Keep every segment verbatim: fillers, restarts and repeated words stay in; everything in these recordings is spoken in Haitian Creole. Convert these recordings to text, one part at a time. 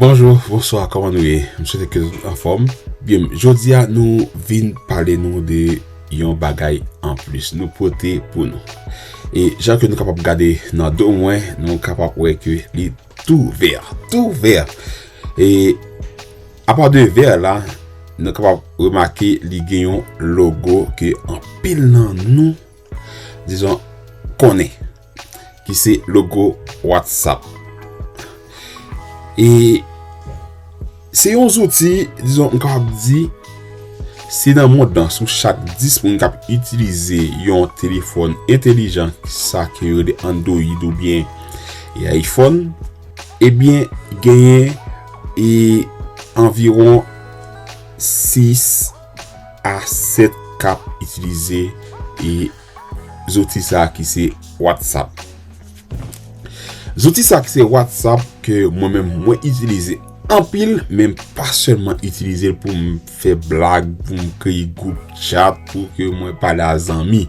Bonjou, bonswa, kòman nou ye? M swete ke tout anfòm. Byen, jodi a nou vin pale nou de yon bagay anplis nou pote pou nou. E jan ke nou kapab gade nan do mwen, nou kapab wè ke li tou vè, tou vè. E apa de vè la, nou kapab remake li gen yon logo ke anpil nan nou, dizon, konnen, ki se logo WhatsApp. E se yon zouti, dizon, m kapab di, si nan mond lan, sou chak dis moun k ap itilize yon telefòn entelijan, sa ke yo rele Android oubyen e iPhone, ebyen, genyen e anviwon sis a sèt k ap itilize e zouti sa ki se WhatsApp. Zouti sa ki se WhatsApp ke mwen menm mwen itilize anpil, men m pa sèlman itilize l pou m fè blag, pou m kreye gwoup chat, pou ke mwen pale a zanmi,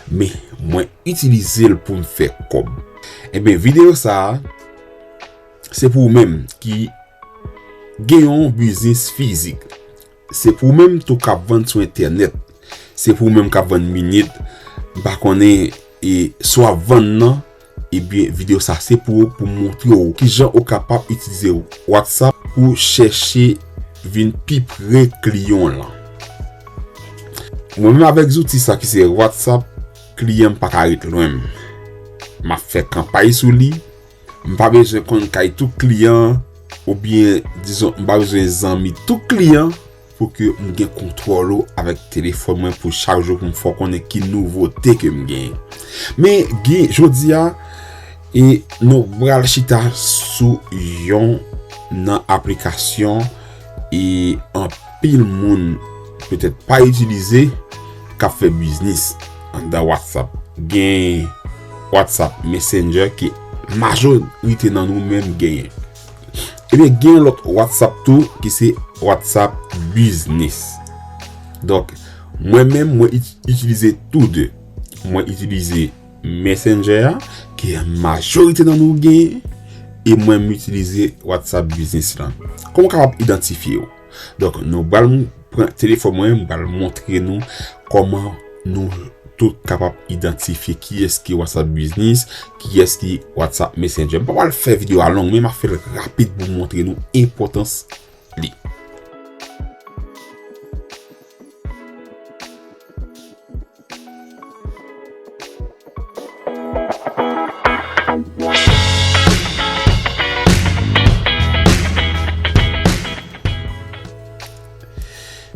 men mwen itilize l pou m fè kòb. Ebyen, videyo sa a, se pou ou menm ki gen yon biznis fizik. Se pou ou menm tou k ap vann sou entènèt. Se pou ou menm k ap vann minit. M pa konnen e si w ap vann nan, ebyen, videyo sa se pou ou, pou montre w kijan ou kapab itilize WhatsApp pou chèche vin pi pre kliyan w lan. Mwen menm avèk zouti sa ki se WhatsApp, kliyan m pa ka ret lwen m. M ap fè kanpay sou li. M pa bezwen konn kay tout kliyan, oubyen, dizon, m pa bezwen zanmi tout kliyan pou ke m gen kontwòl ou avèk telefòn mwen pou chak jou pou m fè w konnen ki nouvote ke m genyen. Men, gen, jodi a, e nou pral chita sou yon nan aplikasyon e anpil moun petèt pa itilize k ap fè biznis anndan WhatsApp. Gen WhatsApp Messenger ke majorite nan nou menm genyen. Ebyen, gen yon lòt WhatsApp tou ki se WhatsApp Business. Donk, mwen menm, mwen it- itilize tou de. Mwen itilize Messenger a, ke majorite nan nou genyen, e mwen m itilize WhatsApp Business lan. Kòman w kapab idantifye yo? Donk, nou pral m- pran telefòn mwen, m pral montre nou kòman nou tout kapab idantifye kiyès ki WhatsApp Business, kiyès ki WhatsApp Messenger. M pa pral fè videyo a long, men m ap fè l rapid pou m montre nou enpòtans li.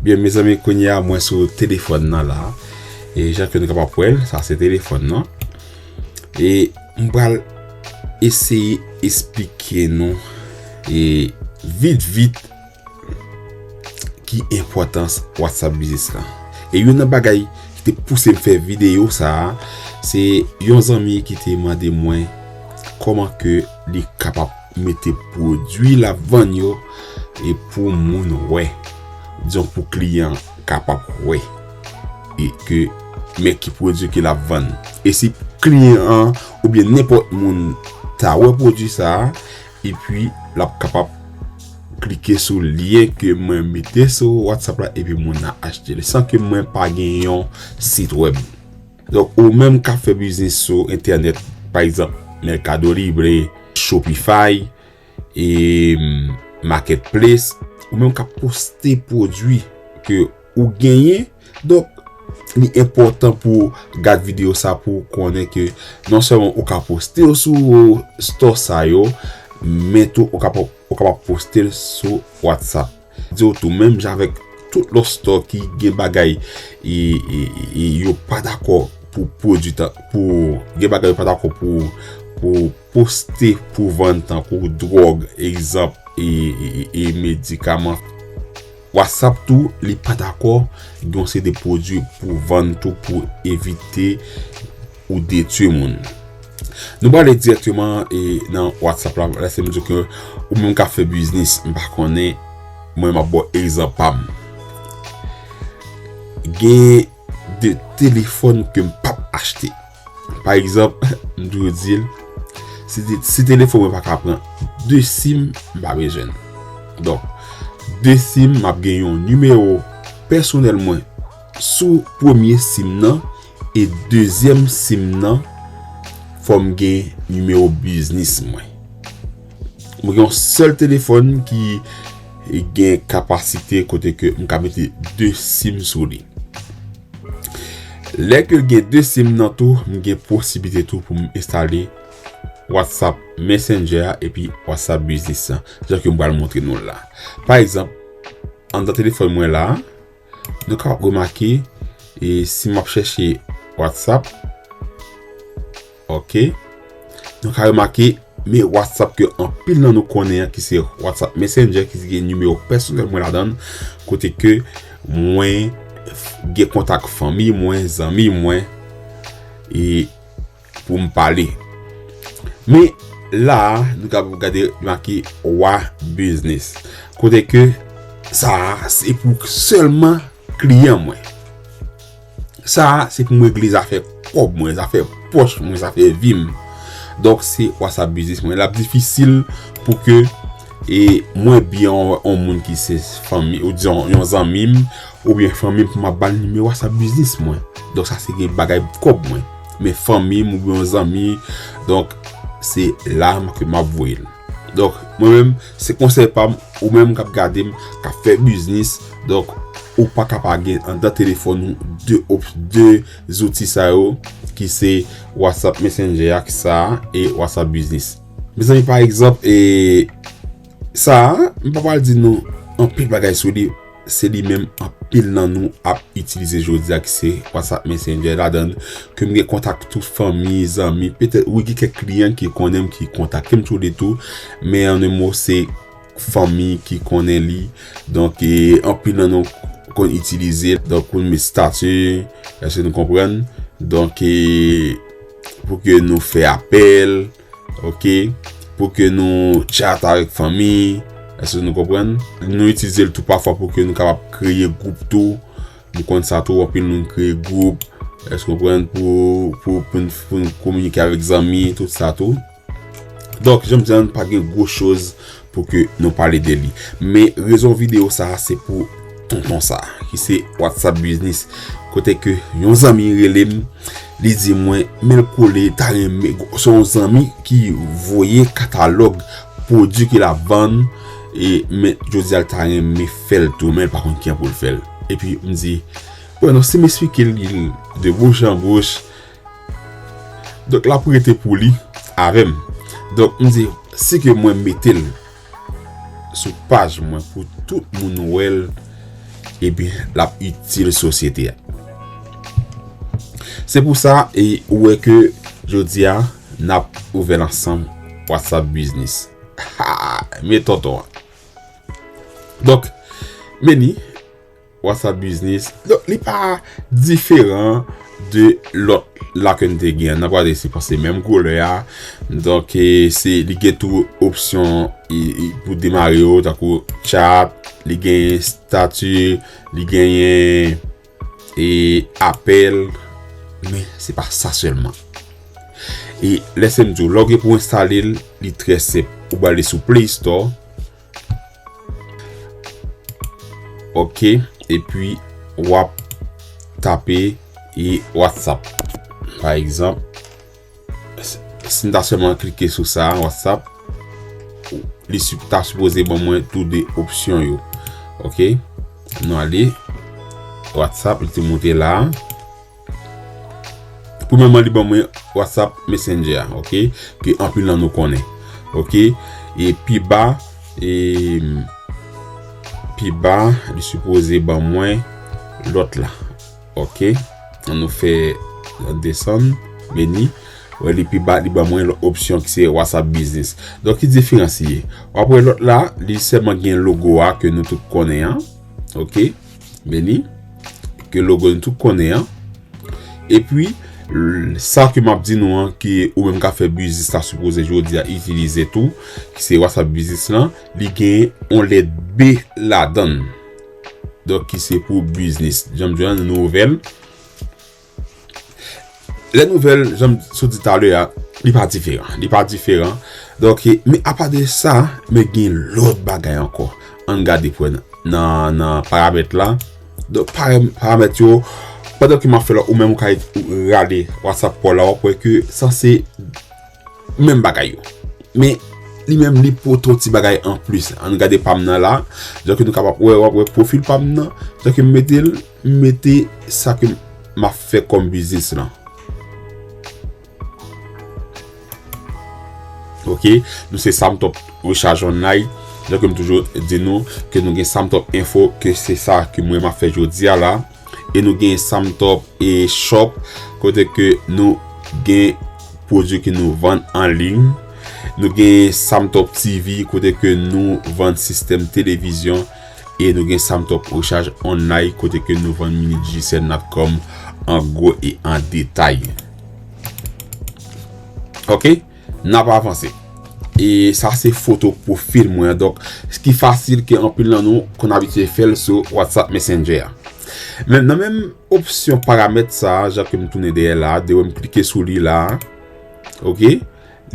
Byen, mezanmi, kounye a, mwen sou telefòn nan la. E jan ke nou kapab wè l, sa se telefòn nan. E m pral eseye esplike nou e vit vit ki enpòtans WhatsApp Business lan. E youn nan bagay ki te pouse m fè videyo sa a, se yon zanmi ki te mande mwen kòman ke li kapab mete pwodui l ap vann yo e pou moun wè. Dizon pou kliyan kapab wè. E ke men ki pwodui ke l ap vann. E si kliyan an oubyen nenpòt moun ta wè pwodui sa a, epi l ap kapab klike sou lyen ke mwen mete sou WhatsApp la, epi moun nan achte l, san ke mwen pa gen yon sit wèb. Donk, ou menm k ap fè biznis sou entènèt, pa egzanp, Mercado Libre, Shopify, e, Marketplace, ou menm k ap poste pwodui ke ou genyen. Donk, li enpòtan pou w gad videyo sa pou w konnen ke non sèlman ou ka poste yo sou store sa yo, men tou ou kapab, ou kapab poste l sou WhatsApp. Di w tou, menm jan avèk tout lòt store ki gen bagay e, e, e, e yo pa dakò pou pwodui tan, pou gen bagay yo pa dakò pou, pou poste pou vann tankou dwòg, egzanp, e, e, e, e medikaman. WhatsApp tou, li pa dakò gen yon seri de pwodui pou vann tou pou evite ou detwi moun. Nou prale dirèkteman e nan WhatsApp la, lèse m di w ke ou menm k ap fè biznis, m pa konnen, mwen m ap ba w egzanp pa m. Gen de telefòn ke m p ap achte. Pa egzanp, m toujou di l, si, si telefòn mwen pa ka pran de sim, m pa bezwen l. Donk, de sim, m ap gen yon nimewo pèsonèl mwen sou premye sim nan, e dezyèm sim nan, fò m gen nimewo biznis mwen. Mwen gen yon sèl telefòn ki gen kapasite kote ke m ka mete de sim sou li. Lè ke gen de sim nan tou, m gen posiblite tou pou m enstale WhatsApp Messenger a epi WhatsApp Business lan, jan ke m pral montre nou la. Pa egzanp, anndan telefòn mwen la, nou kapab remake, e si m ap chèche WhatsApp, oke, nou ka remake, men WhatsApp ke anpil nan nou konnen an, ki se WhatsApp Messenger, ki gen nimewo pèsonèl mwen ladan l, kote ke mwen f- gen kontak fanmi mwen, zanmi mwen, e pou m pale. Men la a, nou ka gade make Wa Business. Kote ke sa a, se pou sèlman kliyan mwen. Sa a, se pou m regle zafè kòb mwen, zafè pòch mwen, zafè vi m. Donk, se WhatsApp Business mwen. L ap difisil pou ke e mwen byen yon, yon moun ki se fanmi, ou di yon, yon zanmi m, oubyen fanmi m pou m ap ba l nimewo WhatsApp Business mwen. Donk, sa se gen bagay kòb mwen. Men fanmi m oubyen yon zanmi, donk, se la m ke m ap voye l. Donk, mwen menm, se konsèy pa m, ou menm k ap gade m, k ap fè biznis, donk, ou pa ka pa gen anndan telefòn ou de op- de zouti sa yo, ki se WhatsApp Messenger a, ki sa a, e WhatsApp Business. Mezanmi, pa egzanp, e sa a, m pa pral di nou anpil bagay sou li, se li menm anpil nan nou ap itilize jodi a, ki se WhatsApp Messenger ladan l, ke m gen kontak tout fanmi, zanmi, petèt, wi, gen kèk kliyan ki konnen m, ki kontakte m tou de tou, men an de mo, se fanmi ki konnen li. Donk, e, anpil nan nou konn itilize l. Donk, pou nou met stati, èske nou konprann? Donk, e, pou ke nou fè apèl, oke? Pou ke nou chat avèk fanmi, èske nou konprann? Nou itilize l tou pafwa pou ke nou kapab kreye gwoup tou. Nou konn sa tou, anpil moun kreye gwoup, èske w konprann, pou, pou, pou, n- pou n kominike avèk zanmi, tout sa tou. Donk, jan m di a, pa gen gwo choz pou ke nou pale de li. Men rezon videyo sa a, se pou tonton sa a, ki se WhatsApp Business. Kote ke yon zanmi rele m, li di mwen, men l kole, ta renmen, se yon zanmi ki voye katalòg pwodui ke l ap vann, e, men jodi a, l ta renmen fè l tou, men l pa konn kijan pou l fè l. Epi, m di, wè, non, si m esplike l de bouch an bouch, donk, l ap rete pou li avè m. Donk, m di, si ke mwen mete l sou paj mwen pou tout moun wè l, ebyen, l ap itil sosyete a. Se pou sa, e, ou wè ke jodi a, n ap ouvè l ansanm WhatsApp Business. Ha! Men tonton an. Donk, men li, WhatsApp Business. Donk, li pa diferan de lòt la ke n te gen an. N ap gade si pa se menm koulè a. Donk, e, se, li gen tou opsyon, e, e, pou demare yo, tankou chat, li genyen stati, li genyen, e, apèl, men se pa sa sèlman. E lèse m di w, lè w gen pou w enstale l, li trè senp. Ou ba ale sou Play Store. Oke, epi w ap tape, e, WhatsApp. Pa egzanp, si m ta sèlman klike sou sa, WhatsApp, li si- ta sipoze ban mwen tou de opsyon yo. Oke, nou ale. WhatsApp, li te monte la. Premyèman, li ban mwen WhatsApp Messenger a, oke, ke anpil nan nou konnen. Oke, e pi ba, e pi ba, li sipoze ban mwen lòt la. Oke, ann nou fè desann, men li, wè li pi ba, li ban mwen lòt opsyon ki se WhatsApp Business. Donk, ki diferans li ye? W ap wè lòt la, li sèlman gen logo a ke nou tout konnen an. Oke, men li, ke logo nou tout konnen an. Epi, l- sa ke m ap di nou an, ke ou menm ka fè biznis la sipoze jodi a itilize tou, ki se WhatsApp Business lan, li gen yon lèt B ladan l. Donk, ki se pou biznis. Jan m di w la, nou ouvè l. Lè nou ouvè l, jan m sot di talè a, li pa diferan. Li pa diferan. Donk, e, men apa de sa, men gen lòt bagay ankò. Ann gade pou wè nan, nan, nan paramèt la. Donk, param-, paramèt yo, pandan ke m ap fè la, ou menm ou ka rale WhatsApp pa w la, w ap wè ke sa se menm bagay yo. Men, li menm, li pote yon ti bagay anplis. Ann gade pa m nan la. Jan ke nou kapab wè, w ap wè pwofil pa m nan. Jan ke m mete l, m mete sa ke m ap fè kòm biznis lan. Ok, nou se Samtop Recharge Online. Jan ke m toujou di nou ke nou gen Samtop Info, ke se sa ke mwen m ap fè jodi a la. E nou gen Samtop e Shop, kote ke nou gen pwodui ke nou vann an liy. Nou gen Samtop T V, kote ke nou vann sistèm televizyon. E nou gen Samtop Recharge Online, kote ke nou vann mini Digicel Natcom an gwo e an detay. Ok, n ap avanse. E sa se foto pwofil mwen an. Donk, ki fasil ke anpil nan nou konn abitye fè l sou WhatsApp Messenger a. Men nan menm opsyon paramèt sa a, jan ke m tounen dèyè la, de wè m klike sou li la. Ok?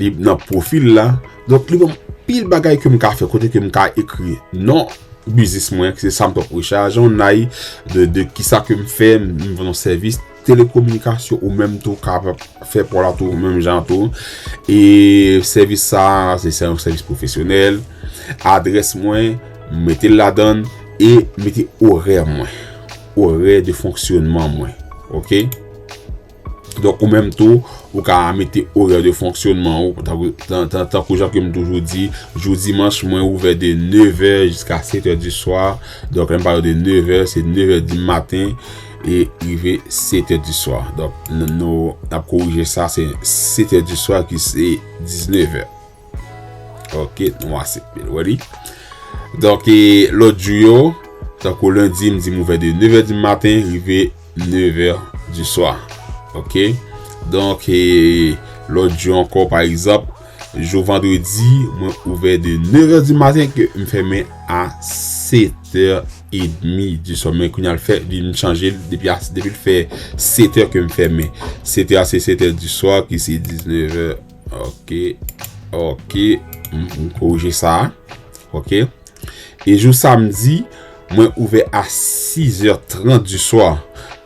Li nan pwofil la. Donk, li ban m pil bagay ke m ka fè, kote ke m ka ekri non biznis mwen, ki se Samtop Recharge Online, de, de kisa ke m fè, m, m vann yon sèvis telekominikasyon, ou menm tou ka fè pou la tou, menm jan tou. E sèvis sa, se, se yon sèvis pwofesyonèl. Adrès mwen, m mete l ladan l e mete orè mwen. Orè de fonksyonman mwen. Ok? Donk, ou menm tou, ou ka mete orè de fonksyonman ou, tankou, tan, tan, tankou jan ke m toujou di, jou dimanch, mwen ouvè de nevè jiska setè di swa. Donk, lè m pale de nevè, se nevè di maten e rive setè di swa. Donk, n-, nou, n ap korije sa, se setè di swa ki se diznevè. Ok, nou aksepte l, wè li. Donk, e, lòt jou yo, tankou lendi, m di m ouvè de nevè di maten, rive nevè di swa. Ok? Donk, e, lòt jou ankò, pa egzanp, jou vandredi, mwen ouvè de nevè di maten ke m fèmen a setè edmi di swa. Men kounye a l fè, li m chanje l, depi a, depi l fè setè ke m fèmen. Setè a se setè di swa, ki se diznevè. Ok, ok, m, m korije sa. Ok. E jou samdi, mwen ouvè a sizè trant di swa.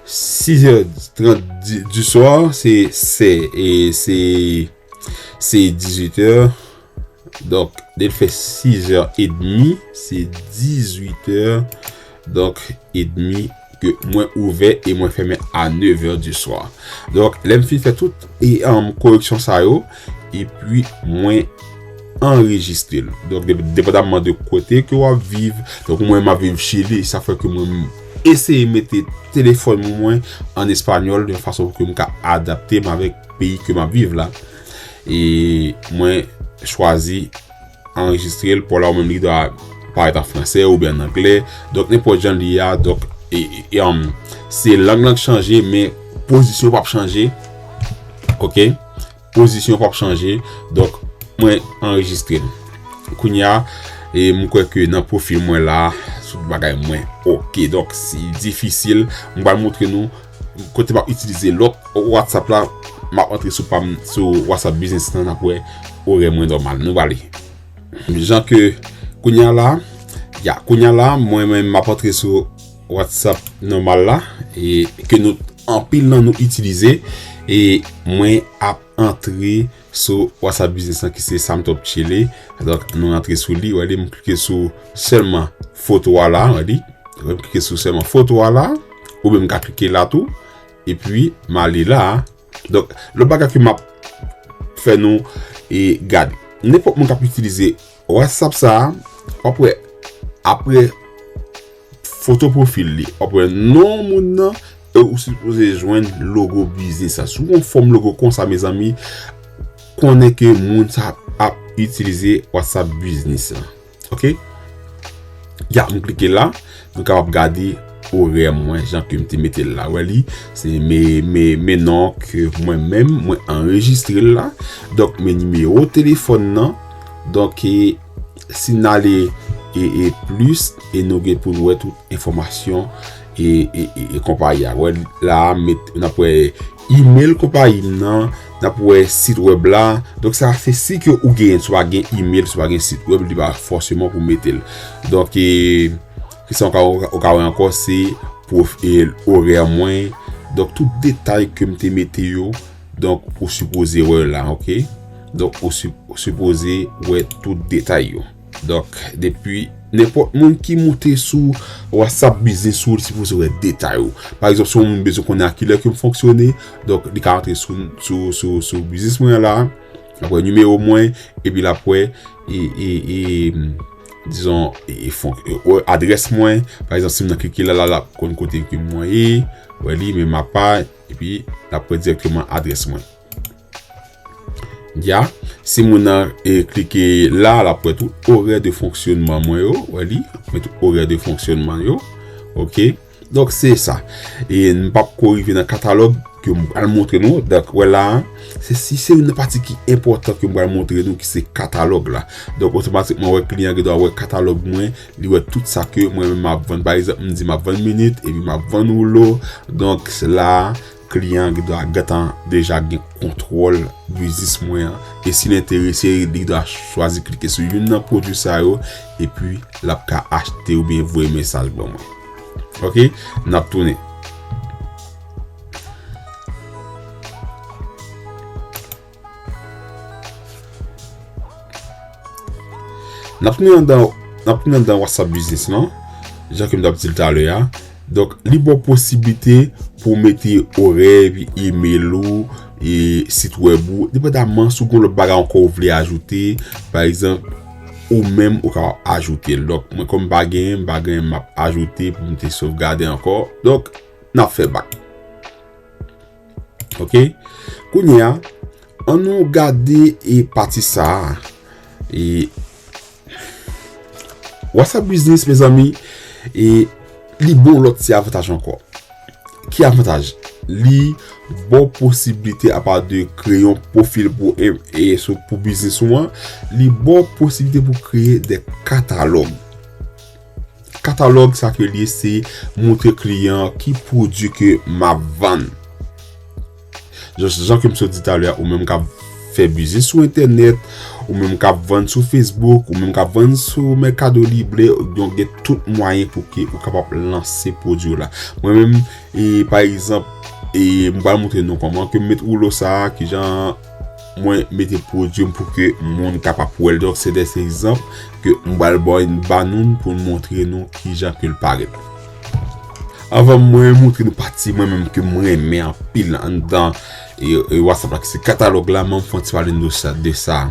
Sizè trant di, di swa, se, se, e, se, se dizuit è. Donk, de l fè sizè edmi, se dizuit è. Donk, edmi ke mwen ouvè e mwen fèmen a nevè di swa. Donk, lè m fin fè tout e, um, koreksyon sa yo, epi mwen anrejistre l. Donk, de-, depandamman de kote ke w ap viv, donk mwen m ap viv Chili, sa fè ke mwen m eseye mete telefòn mwen an espanyòl, de fason pou ke m ka adapte m avèk peyi ke m ap viv la. E mwen chwazi anrejistre l, pou la ou menm li dwa parèt an fransè oubyen an anglè. Donk, nenpòt jan li ye a, donk, e, e, e, um, se lang lan k chanje, men pozisyon p ap chanje. Ok? Pozisyon p ap chanje. Donk, mwen anrejistre l. Kounye a, e m kwè ke nan pwofil mwen la, tout bagay mwen ok. Donk, si difisil, m pral montre nou kote m ap itilize lòt WhatsApp la, m ap antre sou pa m, sou WhatsApp Business lan, n ap wè orè mwen nòmal. Nou prale. Jan ke kounye a la, ya, kounye a la, mwen menm m ap antre sou WhatsApp nòmal la, e ke nou, anpil nan nou itilize, e mwen ap antre sou WhatsApp Business lan ki se Samtop Chile. Donk, nou rantre sou li, wè li, m klike sou sèlman foto a la, wè li. Wè, m klike sou sèlman foto a la, oubyen m ka klike la tou, epi m ale la. Donk, lòt bagay ke m ap fè nou e gade. Nenpòt moun k ap itilize WhatsApp sa a, w ap wè apre foto pwofil li, w ap wè non moun nan, e ou sipoze jwenn logo biznis la. Si w gen yon fòm logo konsa, mezanmi, konnen ke moun sa ap itilize WhatsApp Business la. Ok? Ya, m klike la, nou kapab gade orè mwen, jan ke m te mete l la. Wè li, se men, men, men non ke mwen menm, mwen anrejistre l la. Donk, men nimewo telefòn nan. Donk, e, si n ale e, e plis, e nou gen pou n wè tout enfòmasyon, e, e, e, e konpayi a. Wè la, met, n ap wè email konpayi m nan, n ap wè sit wèb la. Donk, sa se si ke ou genyen, si w pa gen email, si w pa gen sit wèb, li pa fòseman pou mete l. Donk, e, ki sa w ka, w ka wè ankò, se pwof, e, orè mwen. Donk, tout detay ke m te mete yo, donk, ou sipoze wè la, oke? Donk, ou si-, ou sipoze wè tout detay yo. Donk, depi nenpòt moun ki moute sou WhatsApp Business ou, li sipoze wè detay ou. Pa egzanp, si yon moun bezwen konnen a kilè ke m fonksyone, donk, li ka antre sou, sou, sou, sou biznis mwen an la, ap wè nimewo mwen, epi l ap wè, e, e, e, dizon, e, e, fonk-, e, o, adrès mwen. Pa egzanp, si m nan klike la, la, l ap konn kote ke mwen ye, wè li, men m apa, epi l ap wè dirèkteman adrès mwen. Ya, si moun nan, e, klike la, l ap wè tout orè de fonksyonman mwen yo, wè li, men tout orè de fonksyonman yo. Oke. Donk, se sa. E m p ap ko rive nan katalòg ke m pral montre nou. Donk, wè la, se, si se youn nan pati ki enpòtan ke m pral montre nou, ki se katalòg la. Donk, otomatikman, wè, kliyan gen dwa wè katalòg mwen, li wè tout sa ke mwen menm m ap vann. Pa egzanp, m di m ap vann minit, epi m ap vann woulo. Donk, la, kliyan gen dwa gentan deja gen kontwòl biznis mwen an. E si l enterese, li dwa chwazi klike sou youn nan pwodui sa yo, epi l ap ka achte oubyen voye mesaj ban mwen. Oke, n ap tounen. N ap tounen anndan, n ap tounen anndan WhatsApp Business lan, jan ke m t ap di l talè a. Donk, li ba w posiblite pou w mete orè, epi email ou, e sit wèb ou, depandaman si w gen lòt bagay ankò w vle ajoute, pa egzanp, ou menm ou kapab ajoute l. Donk, mwen kòm m pa genyen, m pa genyen m ap ajoute pou m te sovgade ankò. Donk, n ap fè bak. Oke? Kounye a, ann nou gade e pati sa a. E WhatsApp Business, mezanmi, e li ba w lòt ti avantaj ankò. Ki avantaj? Li ba w posiblite apa de kreye yon pwofil pou, e, e, sou, pou biznis ou an, li ba w posiblite pou kreye de katalòg. Katalòg, sa ke li ye, se montre kliyan ki pwodui ke m ap vann. Jan, jan ke m sot di talè a, ou menm k ap fè biznis sou entènèt, ou menm k ap vann sou Facebook, ou menm k ap vann sou Mercado Libre, donk gen tout mwayen pou ke ou kapab lanse pwodui w la. Mwen menm, e, pa egzanp, e, m pral montre nou kòman ke m met woulo sa a, kijan mwen mete pwodui m pou ke moun kapab wè l. Donk, se de egzanp ke m pral ba, ba nou pou n montre nou kijan ke l parèt. Anvan mwen montre nou pati mwen menm ke m renmen anpil anndan, e, e, WhatsApp la, ki se katalòg la, men m fè yon ti pale de sa, de sa.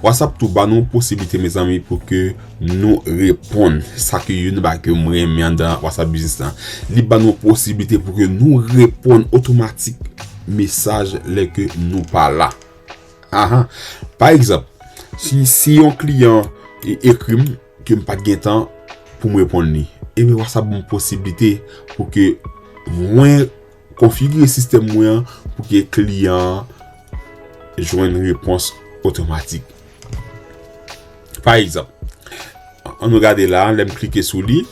WhatsApp tou ba nou posiblite, mezanmi, pou ke nou reponn. Sa ke youn nan bagay ke m renmen anndan WhatsApp Business la. Li ba nou posiblite pou ke nou reponn otomatik mesaj lè ke nou pa la. Aha. Pa egzanp, si, si yon kliyan e-, ekri m ke m pa t gen tan pou m reponn li, ebyen, WhatsApp ban m posiblite pou ke mwen konfigire sistèm mwen an pou ke kliyan an jwenn repons otomatik. Pa egzanp, ann nou gade la, lè m klike sou li,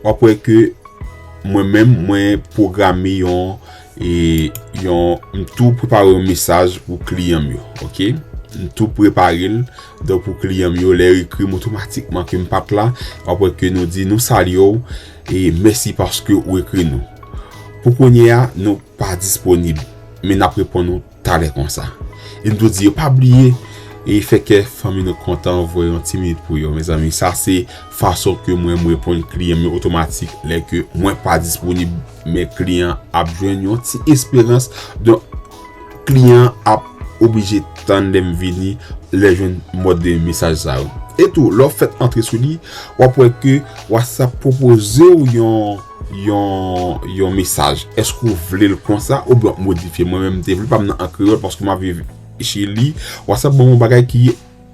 w ap wè ke mwen menm, mwen pwograme yon, e, yon, m tou prepare yon mesaj pou kliyan m yo, oke? M tou prepare l, donk pou kliyan m yo, lè yo ekri m otomatikman ke m pa t la, w ap wè ke nou di, "Nou salye w, e mèsi paske ou ekri nou. Pou kounye a, nou pa disponib, men n ap reponn ou talè konsa." E m tou di yo pa bliye, e fè kè fanmi nou kontan, voye yon ti minit pou yo, mezanmi. Sa se fason ke mwen m reponn kliyan m yo otomatik lè ke mwen pa disponib, men kliyan ap jwenn yon ti esperans. Donk, kliyan ap oblije tann lè m vini, lè jwenn mòd de mesaj sa yo. E tou, lè w fèk antre sou li, w ap wè ke WhatsApp pwopoze w yon, yon, yon mesaj. Èske w vle l konsa oubyen w ap modifye? Mwen menm, m te vle pa m nan an kreyòl paske m ap viv Chili. WhatsApp ban m yon bagay ki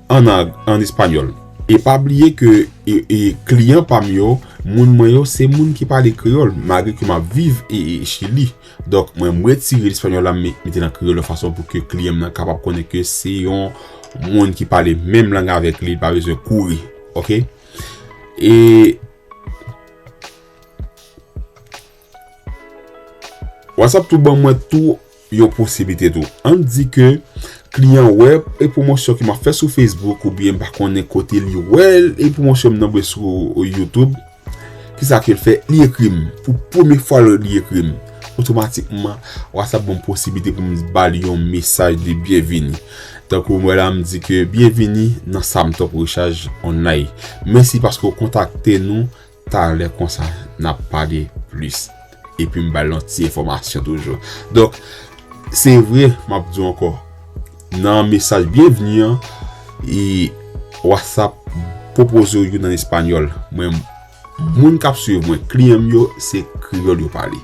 an, an, an espanyòl. E pa bliye ke, e, e, kliyan pa m yo, moun mwen yo, se moun ki pale kreyòl, malgre ke m ap viv, e, e, Chili. Donk, mwen, m retire espanyòl la, m mete nan kreyòl yon fason pou ke kliyan m nan kapab konnen ke se yon moun ki pale menm lang avèk li, li pa bezwen kouri. Oke? E WhatsApp tou ban mwen tou yon posiblite tou. Ann di ke kliyan wè e pwomosyon ke m ap fè sou Facebook oubyen m pa konnen kote li wè e pwomosyon m nan sou YouTube. Kisa ke l fè? Li ekri m. Pou premye fwa li ekri m. Otomatikman, WhatsApp ban m posiblite pou m ba li yon mesaj de byenvini. Tankou mwen la, m di ke byenvini nan Samtop Rechaj Online. Mèsi paske w kontakte nou. Talè konsa, n ap pale plis. Epi m ba l yon ti enfòmasyon toujou. Donk, se vre, m ap di w ankò, nan mesaj byenvni an, e WhatsApp pwopoze w youn an espanyòl. Mwen, moun k ap swiv mwen, kliyan m yo, se kreyòl yo pale.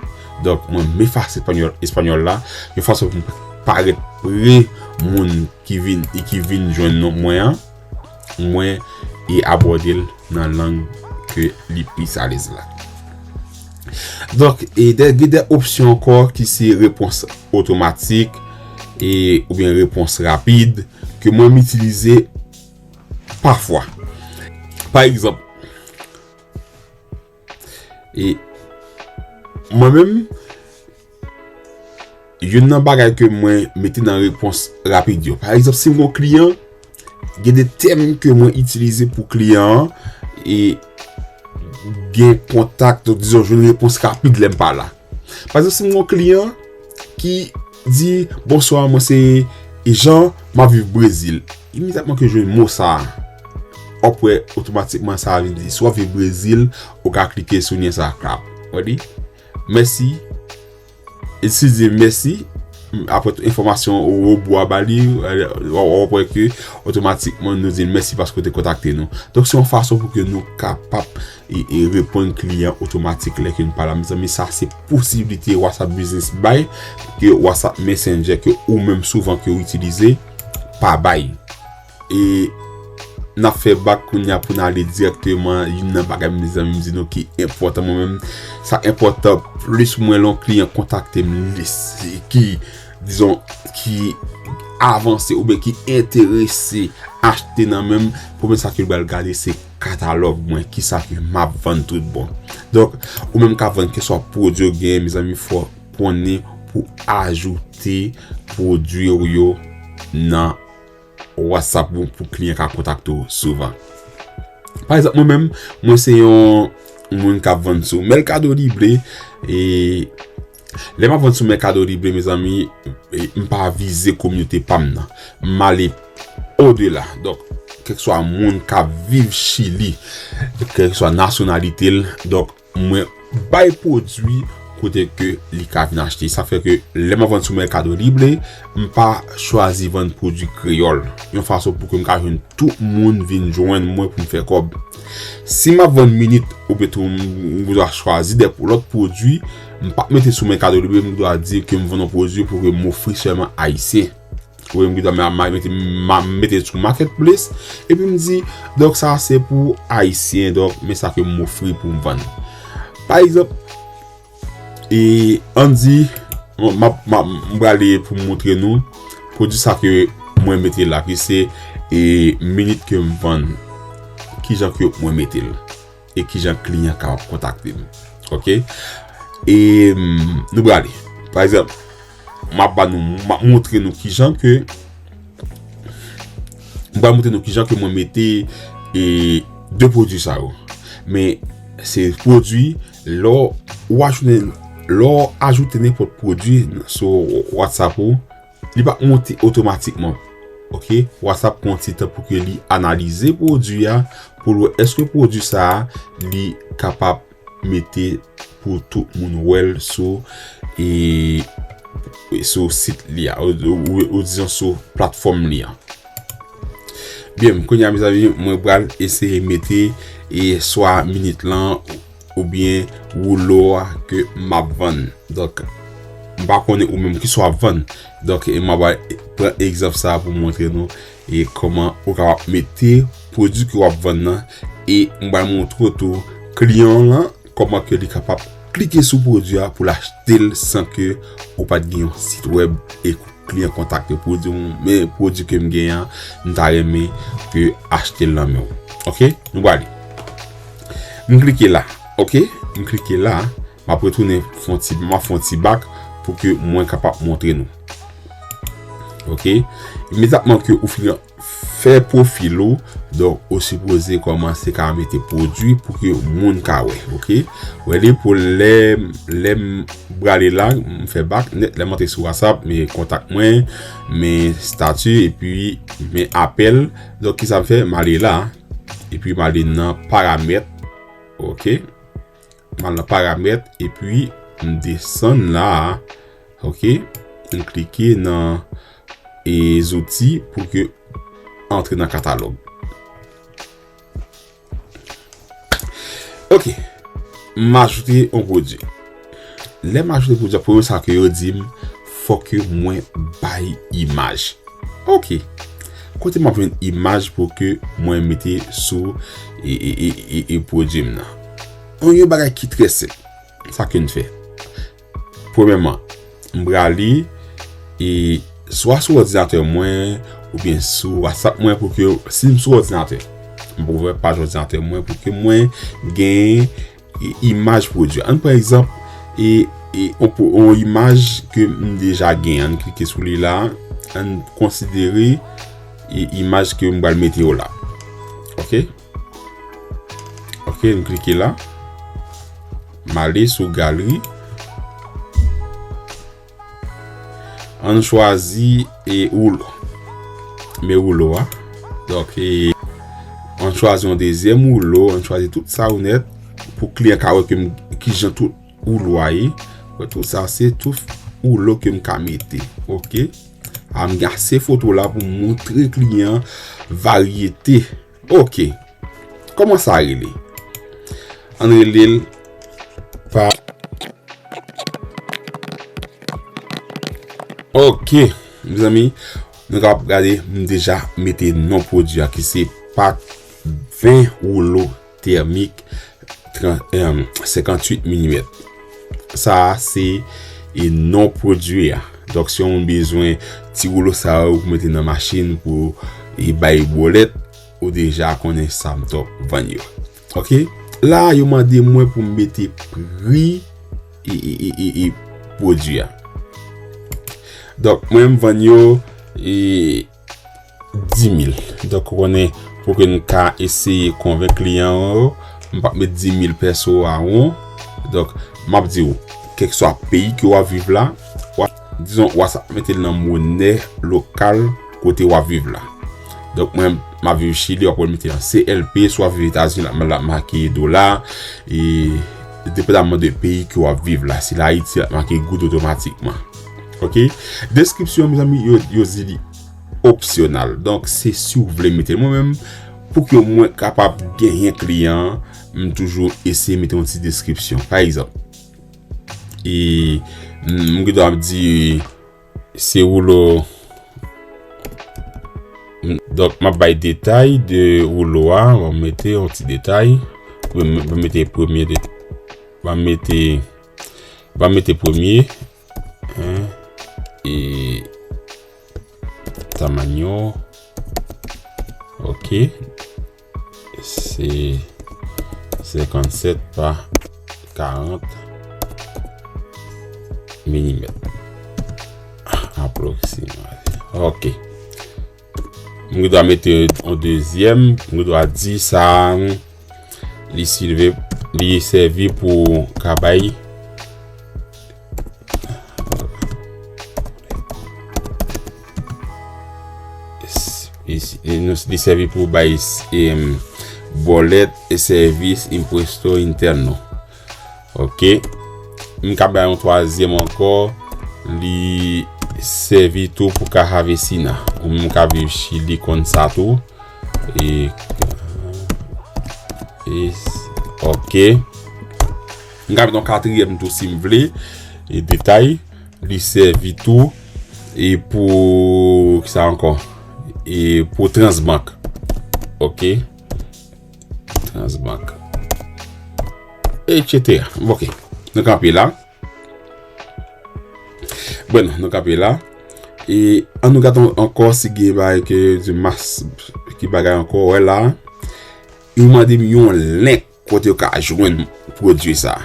Donk, mwen, m efase espanyòl, espanyòl la, yon fason pou m parèt pre moun ki vin, e ki vin jwenn nou, mwen an, mwen, e abòde l nan lang ke li plis alèz la. Donk, e de, gen de opsyon ankò ki se repons otomatik e, oubyen repons rapid ke mwen m itilize pafwa. Pa egzanp, e mwen menm, youn nan bagay ke mwen mete nan repons rapid yo. Pa egzanp, si m gon kliyan, gen de tèm ke mwen itilize pou kliyan an e gen kontak, donk, dizon, jwenn repons rapid lè m pa la. Pa egzanp, si m gon kliyan ki di, "Bonswa, mwen se Jean, m ap viv Brezil." Imedyatman ke jwenn mo sa a, w ap wè otomatikman sa a vin di, si w ap viv Brezil, ou ka klike sou lyen sa a, klap. Ou di, "Mèsi." E si di mèsi, apre tout enfòmasyon ou, ou ba li, w ap wè ke otomatikman nou di l mèsi paske w te kontakte nou. Donk, se yon fason pou ke nou kapab e, e reponn kliyan otomatik lè ke nou pa la. Mezanmi, sa se posiblite WhatsApp Business bay, ke WhatsApp Messenger, ke ou menm souvan ke w itilize, pa bay. E n ap fè bak kounye a pou n ale dirèkteman youn nan bagay, mezanmi, m di nou ki enpòtan mwen menm. Sa enpòtan plis mwen lè yon kliyan kontakte m, li, ki, dizon, ki avanse oubyen ki enterese achte nan men m, premye sa ke l pral gade se katalòg mwen, kisa ke m ap vann tout bon. Donk, ou menm k ap vann keswa pwodui w genyen, mezanmi, fò w konnen pou ajoute pwodui w yo nan WhatsApp ou pou kliyan ka kontakte w souvan. Pa egzanp, mwen menm, mwen se yon moun k ap vann sou Mercado Libre, e lè m ap vann sou Mercado Libre, mezanmi, e m pa vize kominote pa m nan. M ale odela. Donk, kèlkeswa moun k ap viv Chili, kèlkeswa nasyonalite l, donk, mwen bay pwodui kote ke li ka vin achte. Sa fè ke lè m ap vann sou Mercado Libre, m pa chwazi vann pwodui kreyòl. Yon fason pou ke m ka jwenn tout moun vin jwenn mwen pou m fè kòb. Si m ap vann minit, oubyen tou m, m dwa chwazi de lòt pwodui, m p ap mete sou Mercado Libre, m dwa di ke m vann yon pwodui pou ke m ofri sèlman Ayisyen. Ou m gen dwa mete, mete sou Marketplace, epi m di, donk sa se pou Ayisyen, donk men sa ke m ofri pou m vann. Pa egzanp, e ann di, m, m, m, m prale pou m montre nou pwodui sa ke mwen mete la, ki se, e minit ke m vann, kijan ke mwen mete l, e kijan kliyan ka kontakte m. Oke? E m, nou prale. Pa egzanp, m ap ba nou, m ap montre nou kijan ke, m pral montre nou kijan ke mwen mete, e, de pwodui sa yo. Men, se pwodui, lè w ajoute, lè w ajoute nenpòt pwodui sou WhatsApp ou, li p ap monte otomatikman. Oke? WhatsApp pran ti tan pou ke li analize pwodui a, pou l wè èske pwodui sa a, li kapab mete pou tout moun wè l sou, e, sou sit li a, ou, ou, ou dizon sou platfòm li a. Byen, kounye a, mezanmi, mwen pral eseye mete, e, swa minit lan oubyen woulo a ke m ap vann. Donk, m pa konnen ou menm kisa w ap vann. Donk, e m ap pran egzanp sa a pou montre nou e kòman ou kapab mete pwodui ke w ap vann nan, e m pral montre w tou kliyan w lan kòman ke li kapab klike sou pwodui a pou l achte l san ke ou pa t gen yon sit wèb e kliyan kontakte w pou di w, "Men pwodui ke m genyen an, m ta renmen ke achte l nan men w." Oke? Nou prale. M klike la. Oke? M klike la. M ap retounen fè yon ti, m ap fè yon ti bak pou ke mwen kapab montre nou. Ok? Imedyatman ke ou fin fè pwofil ou, donk ou sipoze kòmanse ka mete pwodui pou ke moun ka wè. Ok? Wè li pou lè, lè m prale la, m fè bak nèt, lè m antre sou WhatsApp, men kontak mwen, men stati, epi men apèl. Donk, kisa m fè? M ale la, epi m ale nan paramèt. Ok? M al nan paramèt, epi m desann la a. Ok? M klike nan e zouti pou ke antre nan katalòg. Ok. M ajoute yon pwodui. Lè m ajoute pwodui a, premye sa ke yo di m, fòk ke mwen bay imaj. Ok. Kote m ap jwenn imaj pou ke mwen mete sou e, e, e, e, e pwodui m nan? Yon, yon bagay ki trè senp. Sa ke n fè. Premyèman, m prale e swa sou òdinatè mwen oubyen sou WhatsApp mwen pou ke si m sou òdinatè, m pou ouvè paj òdinatè mwen pou ke mwen gen e, imaj pwodui. Ann pran egzanp e, e on, pwo- on imaj ke m deja gen. Ann klike sou li la. Ann konsidere e, imaj ke m pral mete yo la. Ok? Ok, m klike la. M ale sou galeri. Ann chwazi e woulo. Men woulo a. Donk, e, ann chwazi yon dezyèm woulo. Ann chwazi tout sa yo nèt pou kliyan ka wè ke m, kijan tout woulo a ye. Wè, tout sa se tout woulo ke m ka mete. Ok? A, m gen ase foto la pou m montre kliyan varyete. Ok. Kòman sa rele? Ann rele l pa. Ok, mezanmi, nou kapab gade, m deja mete non pwodui a ki se pak ven woulo tèmik tran- em, senkanntuit milimèt. Sa a se e non pwodui a. Donk, si yon moun bezwen ti woulo sa yo pou mete nan machin pou e bay bòlèt, ou deja konnen Samtop vann yo. Ok? La, yo mande mwen pou m mete pri e, e, e, e, e pwodui a. Donk, mwen, m vann yo e, dis mil. Donk, ou konnen, pou ke n ka eseye konvenk kliyan yo, m p ap met dis mil pèso a won. Donk, m ap di w, kèlkeswa peyi ke w ap viv la, w ap, dizon, w ap mete l nan monè lokal kote w ap viv la. Donk, mwen, m ap viv Chili, w ap wè l mete an C L P, si w ap viv Etazini, l ap, l ap make dola, e depandaman de peyi ke w ap viv la. Si l Ayiti, l ap make goud otomatikman. Ok? Deskripsyon, mezanmi, yo, yo di li opsyonal. Donk, se si w vle mete l. Mwen menm, pou ke mwen kapab genyen kliyan, m toujou eseye mete yon ti deskripsyon. Pa egzanp, e, m, m gen dwa ap di, se woulo, m, donk, m ap bay detay de woulo a. M ap mete yon ti detay. M, m mete premye de, m ap mete, m ap mete premye. Hein? E Tamaño. Ok. Se senkannsèt pa karant milimèt. Aproksimativman. Ok. M gen dwa mete yon dezyèm, m gen dwa di sa, li sèvi, li sèvi pou ka bay li, li, li sèvi pou bay, em, bòlèt e sèvis impuesto interno. Ok. M ka bay yon twazyèm ankò, li sèvi tou pou ka Havesina. Ou menm ka viv Chili konn sa tou. E, e, ok. M ka met yon katriyèm tou si m vle. E detay, li sèvi tou. E pou, kisa ankò? E pou Transbank. Ok. Transbank. Etsetera. Ok. Nou kanpe la. Bon, nou kanpe la. E ann nou gade ankò si gen bagay ke di mas, ki bagay ankò, wè la. Yo mande m yon link kote yo ka jwenn pwodui sa.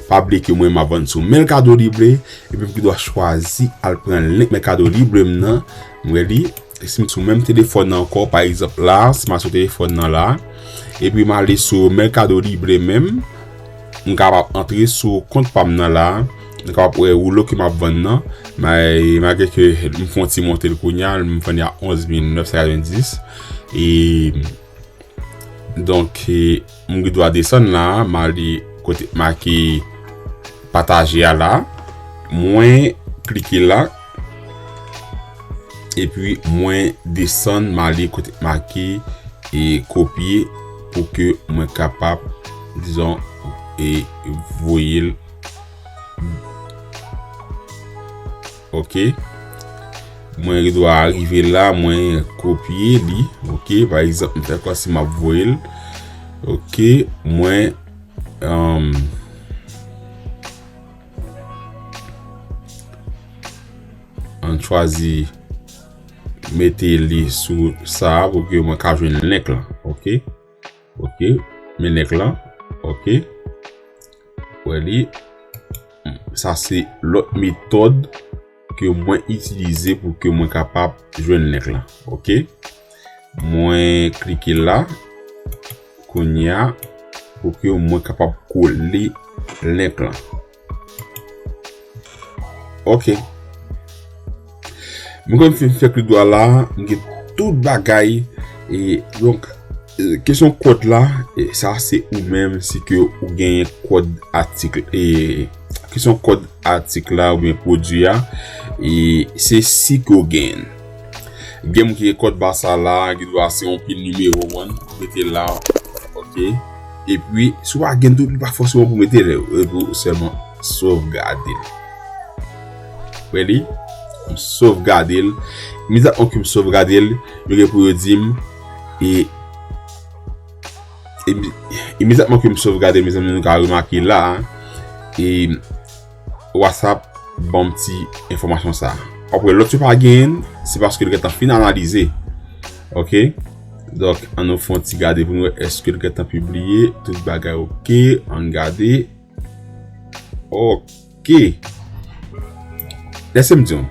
pa bliye ke mwen m ap vann sou Mercado Libre, epi m gen dwa chwazi al pran link Mercado Libre m nan, m wè li, si m sou menm telefòn nan ankò, pa egzanp la, si m al sou telefòn nan la, epi m ale sou Mercado Libre menm, m kapab antre sou kont pa m nan la, m kapab wè woulo ke m ap vann nan, ma-, malgre ke m fè yon ti monte l kounye a, m vann li a onz mil nèf san katrevendis, e, donk, e, m gen dwa desann la, m ale kote k make pataje a la, mwen klike la, epi mwen desann, m ale kote k make e kopye pou ke mwen kapab, dizon, e voye l. Ok. Mwen dwa rive la, mwen kopye li. Ok, pa egzanp, m fè kòmsi m ap voye l. Ok, mwen, um, ann chwazi mete li sou sa a pou ke mwen ka jwenn link lan. Ok. Ok. Men link lan. Ok. Wè li. Sa se lòt metòd ke mwen itilize pou ke mwen kapab jwenn link lan. Ok. Mwen klike la. Kounye a, pou ke mwen kapab kole link lan. Ok. Mwen konn fin fè klik dwat la, m gen tout bagay. E, donk, e, kesyon kòd la, e, sa se ou menm, si ke ou genyen kòd atik, e, kesyon kòd atik la oubyen pwodui a, e, se si ke ou genyen. Gen moun ki gen kòd ba sa la, gen dwa se yon pil nimewo, ou mete la, ok. Epi, si w pa gen tou, li pa fòseman pou mete l, e pou sèlman sovgade l. Wè li? M sovgade l. Imedyatman ke m sovgade l, yo gen pou yo di m, e, e, imedyatman ke m sovgade l, mezanmi, nou ka remake la, e, WhatsApp ban m ti enfòmasyon sa. Apre, lòt yo pa genyen, se paske l gentan fin analize. Ok? Donk, ann nou fè yon ti gade pou nou wè èske l gentan pibliye, tout bagay ok, ann gade. Ok. Lèse m di w.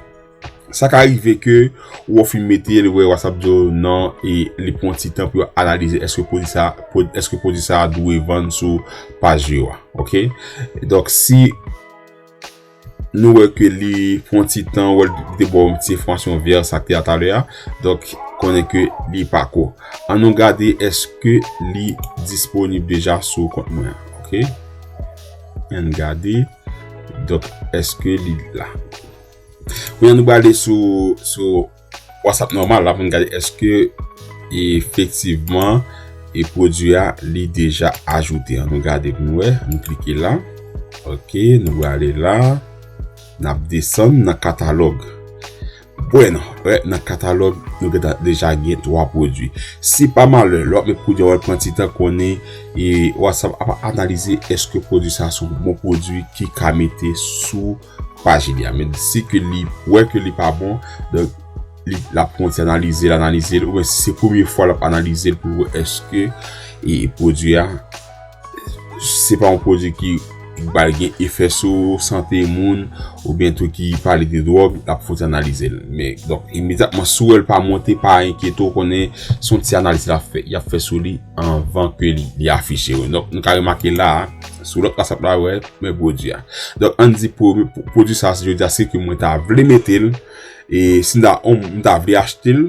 Sa ka rive ke ou fin mete l, wè WhatsApp di w non, e li pran ti tan pou yo analize èske pwodui sa, pwod-, èske pwodui sa dwe vann sou paj yo a. Ok? Donk, si nou wè ke li pran ti tan, wè li te ba w ti enfòmasyon vè sa k te a talè a, donk, konnen ke li pako. Ann nou gade èske li disponib deja sou kont mwen an. Ok? Ann gade. Donk, èske li la? Kounye a nou prale sou, sou WhatsApp nòmal la pou n gade èske efektivman e pwodui a li deja ajoute. Ann nou gade pou n wè. Nou klike la. Ok, nou prale la. N ap desann nan katalòg. Bwèn, wè, nan katalòg, nou gentan deja gen twa pwodui. Si pa malè, lè w ap met pwodui a, w ap pran ti tan konnen, e WhatsApp ap analize èske pwodui sa se yon bon pwodui ki ka mete sou paj li a. Men si ke li wè ke li pa bon, donk, li, l ap pran ti analize l, analize l, oubyen si se premye fwa l ap analize l pou wè èske, e, pwodui a, se pa yon pwodui ki, ki pral gen efè sou sante moun, oubyen tou ki pale de dwòg, l ap fouti analize l. Men, donk, imedyatman, si w wè l pa monte, pa enkyete w, konnen se yon ti analiz l ap fè, y ap fè sou li anvan ke li, li afiche. Donk, nou ka remake la, sou lòt WhatsApp la, wè, men pwodui a. Donk, ann di pwo-, pwo-, pwodui sa, jodi a, se ke mwen ta vle mete l, e si m ta, m ta vle achte l,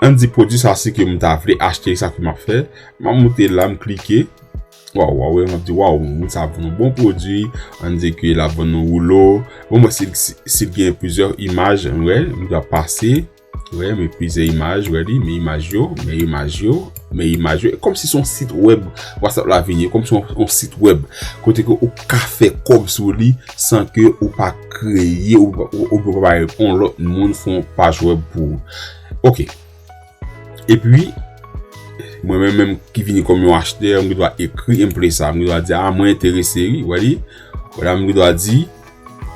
ann di pwodui sa, se ke m ta vle achte, sa ke m ap fè. M ap moute la, m klike. Waw, waw, wè, m ap di, waw, moun sa vann yon bon pwodui. Ann di ke l ap vann yon woulo. Bon, mwen, si, si, si l gen plizyè imaj, wè, m ta pase. Wè, men plizyè imaj, wè li, men imaj yo, men imaj yo, men imaj yo. E kòmsi se yon sit wèb, WhatsApp la vini, kòmsi yon, yon sit wèb. Kote ke ou ka fè kòb sou li san ke ou pa kreye, ou, ou, ou pa bay yon lòt moun fè yon paj wèb pou ou. Ok. Epi, mwen menm, menm ki vini kòm yon achtè, mwen dwa ekri m vle sa, mwen dwa di, a, mwen enterese, wi, wè li. Wè la, mwen dwa di,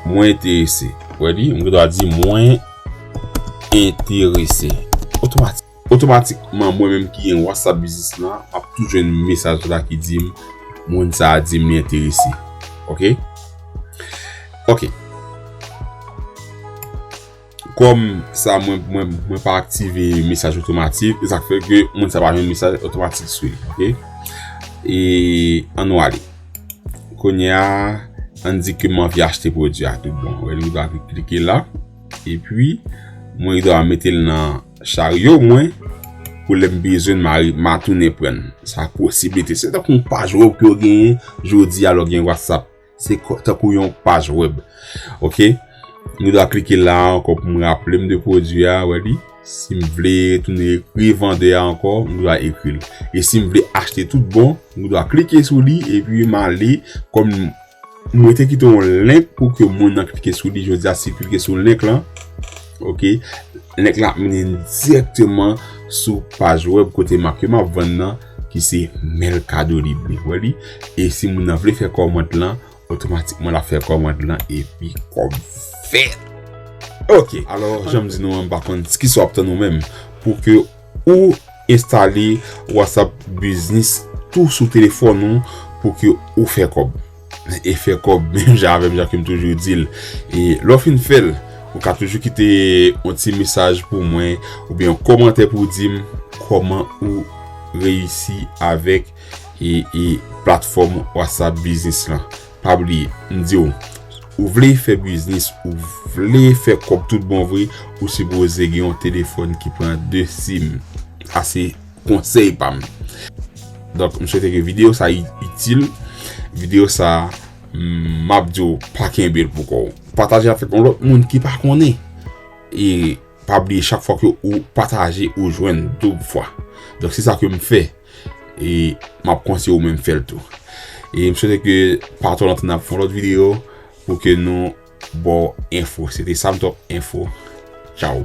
mwen enterese. Wè li, mwen dwa di, mwen enterese. Otomatik, otomatikman, mwen menm ki gen WhatsApp Business la, m ap tou jwenn mesaj la ki di m, moun sa a di m li enterese. Ok. Ok. Kòm sa mwen mwen mwen pa aktive mesaj otomatik, e sa k fè ke moun sa pa jwenn mesaj otomatik sou li, ok? E ann nou ale. Kounye a, ann di ke m anvi achte pwodui a tout bon. Wè, li va klike la. Epi, mwen dwa mete l nan charyo mwen pou lè m bezwen m a tounen pran l. Sa posiblite. Se tankou yon paj wèb ke w genyen jodi a lè w gen WhatsApp. Se tankou yon paj wèb. Ok? M dwa klike la ankò pou m raple m de pwodui a, wè li. Si m vle tounen ekri vandè a ankò, m dwa ekri l. E si m vle achte tout bon, m dwa klike sou li epi m ale kòm mwen te kite yon link pou ke moun nan klike sou li. Jodi a, si klike sou link lan, ok, link lan ap mennen direkteman sou paj wèb kote m ap vann nan, ki se Mercado Libre. Wè li? E si moun nan vle fè kòmand lan, otomatikman l ap fè kòmand lan epi kòb fèt. Ok, alò, jan m di nou an, m pa konn kisa w ap tann ou menm pou ke ou enstale WhatsApp Business tou sou telefòn ou pou ke ou fè kòb. E fè kòb menm jan avè m, jan ke m toujou di l. E lè w fin fè l, ou ka toujou kite yon ti mesaj pou mwen oubyen yon kòmantè pou w di m kòman ou reyisi avèk e, e platfòm WhatsApp Business lan. Pa bliye, m di w, ou vle fè biznis, ou vle fè kòb tout bon vre, ou sipoze gen yon telefòn ki pran de sim. Sa se konsèy pa m. Donk, m swete ke videyo sa i- itil. Videyo sa, m ap di w, pa kenbe l pou kò w. Pataje avèk yon lòt moun ki pa konnen. E pa bliye, chak fwa ke ou pataje, ou jwenn doub fwa. Donk, se sa ke m fè. E m ap konseye ou menm fè l tou. E m swete ke pa twò lontan n ap fè yon lòt videyo pou ke nou ba w enfo. Se te Sam Top Enfo. Tchaw.